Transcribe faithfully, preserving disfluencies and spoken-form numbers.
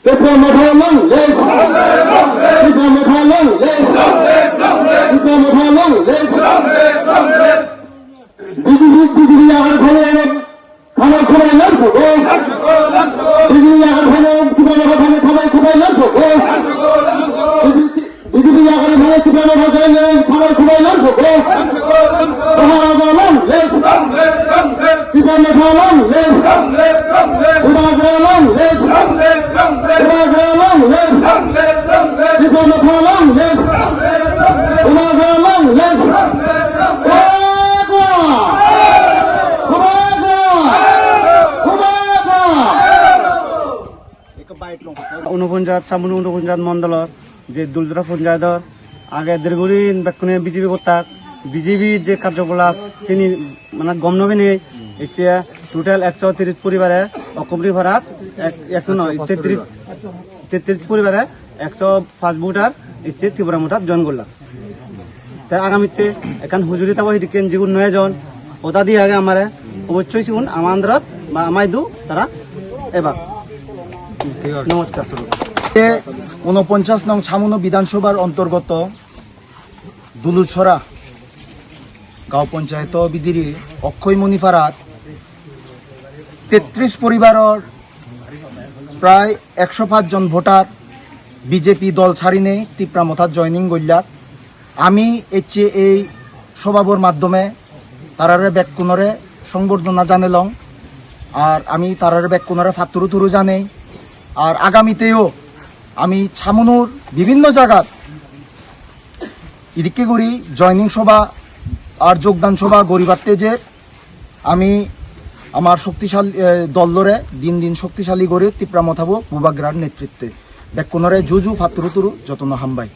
Tipra Motha long live! Tipra Motha long live! Tipra Motha long live! B J P, B J P agar phale thalai khubai lar sogo. B J P agar phale Tipra Motha phale thalai khubai lar sogo. B J P agar phale Tipra Motha phale thalai khubai lar sogo. Maharaja long live! Tipra Motha long live! Tipra Motha long live! Tipra Motha long live! Tipra Motha long live! Tipra Motha long live! Unoponjat, Chamunu Unoponjat mondolor je Duljora ponjayedor age dirgodin bekkune B J P gottak, B J P je karjokolap sini mane gom no penei ecche total ekso tiris poribare Okkomri parat ek, ek no, ecche tiris, ecche tiris poribare ekso pach voter ecche Tipra Mothat join gollak. Te agamitte ekkan hujuri tabo hidikken jigun no ejon, hoda diye age amare, obossoi sigun ama andarat ba ama idu tara ebak. Namaskar. Te unoponchas nong Chamunu Bidhan Sobhar ontorgoto Duluchora gaon ponchayeto bidire Okkoimoni parat tetris poribaror prai ekso pach jon voter B J P dol sarinei Tipra Mothat joining gollak. Ami ecche ei sobhabor maddhome tarare bekkunore songbordhona janelong, ar ami tarare bekkunore patturu turu janei. Ar agamiteo ami Chamunur bibhinno jagat idikke guri joining sobha ar jogdan sobha guribatte jer. Ami amar shoktishalli, eh, dollore din din shoktishalli guri Tipra Mothabo Bubagra'r netritwe. Bekkunore ju ju patturu turu jotono hambai.